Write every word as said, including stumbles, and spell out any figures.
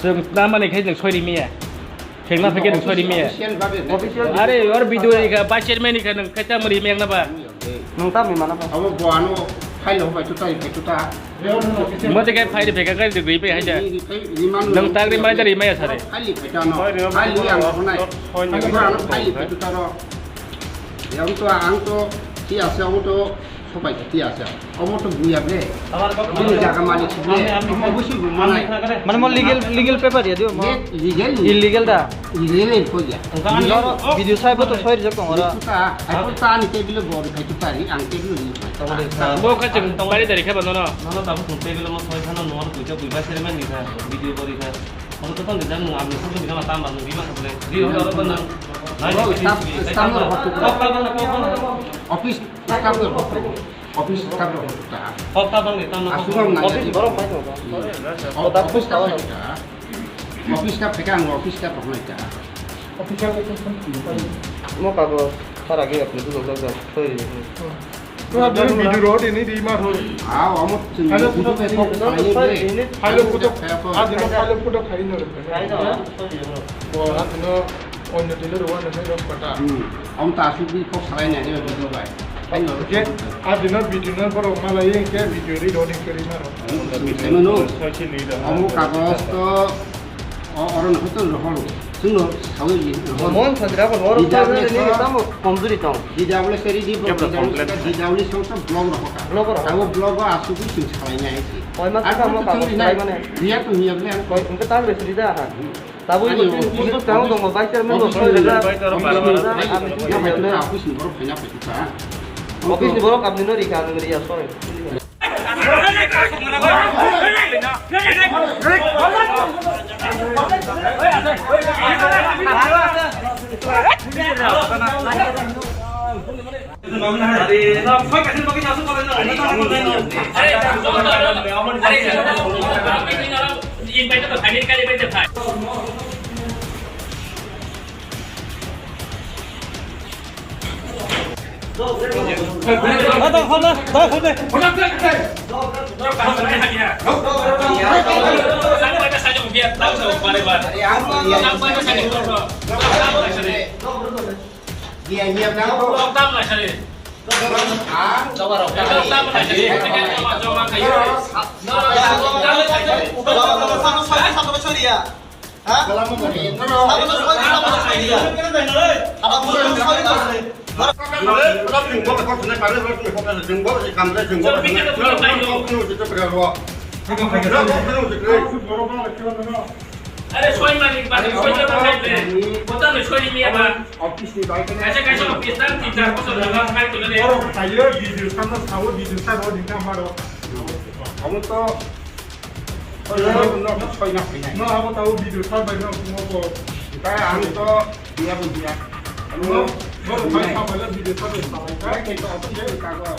Chwng tamo ni khe chwng soi ri maya. Thengna phaikhe nwng soi ri maya. Official babe. Are, or video ri kha, vice chairman ri kha nwng khe tamo ri maya na ba? Nwng tamo ri mana ba? Abo bo ano file ho bai tuta, bai tuta. Mo te kai file ri phaikha, kai ri gwi pai hai da. Nwng tag ri mai da ri maya sare. File ri phaikha no. File ri ang honai. Bo ano file ri phai tuta ro. Yang to ang to ti ase, ang to Sopai khe tiya asa. Omo to buya ble. Bini jaga malik si ble. Omo busi bu manai. Mane mo legal, legal paper ya dio mo. Ye legal ni. Illegal da. Illegal ko ya. Noro video sai bo to soi rijak tong ora. Tuta, ai ko ta ni table bo khai tuta ri, ang table ni. Bo kha chwng bari dari khe ba nono. Nono ta bo table mo soi khano nono puja buiba seremani kha, video bori kha. Oro to tong rijak nung amni song rijak ma tamba nung bima kha ble. Ri oro oro nang. Nai staff, staff no hotu. Kok ta bang, kok ta bang. Office staff no hotu. Office staff rok ta. Kok ta bang ni tamo. Aswk ang nang office borok pai tong. Office staff ta. Office staff theke ang office staff rok nai ta. Official application. Mo kago sara ge apni tu jok jok soi. Tura dini video ro dini di ma ro. Ah, omo chini video ke kok. File photo. Ah, dino file photo khai no. Khai no. Ko atno onno dino ro na sai rok kata. Hmm. Om ta su bi kok salai na je video bai. Ke, a dino video no borok malai ke video ri roni keri maro. Mano. Omo kagos to o-, oro no hotel rohoro. Suno sawi rohoro. Mon sadra ko rohoro. Di W S ni tamo komjuri tong. Di W S ri di bro. Di W S, di W S song sa blog rohoro. Blog rohoro. Abo blog asu bi sing salai na isi. Oi, mas tamo kagos salai mane. Dia tu niya ble. Oi, engke tamo sri da ha. Tabuk ini, ini tang dong, vice chairman bo soi rega. Office ni borok phaina phaikha. Office ni borok abni no rikha, abni no riya soi. Dia nyiap na. Lockdown lah sari. Lockdown lah sari. Lockdown lah sari. Are soi malik ba, soi jabo khai de. Kota le soi ni ba. Office ni bai kene. Kaisa kaisa office dan tin char bosor jaga khai to le. Oro khayo video samno sawo video sa ro din ka maro. Amo to. Oi no no soi na khai nai. No amo tawo video sa bai no mo ko. Kai ang to dia bu dia. No no bai sa bai video sa bai sa bai. Kai ke to office ka ko.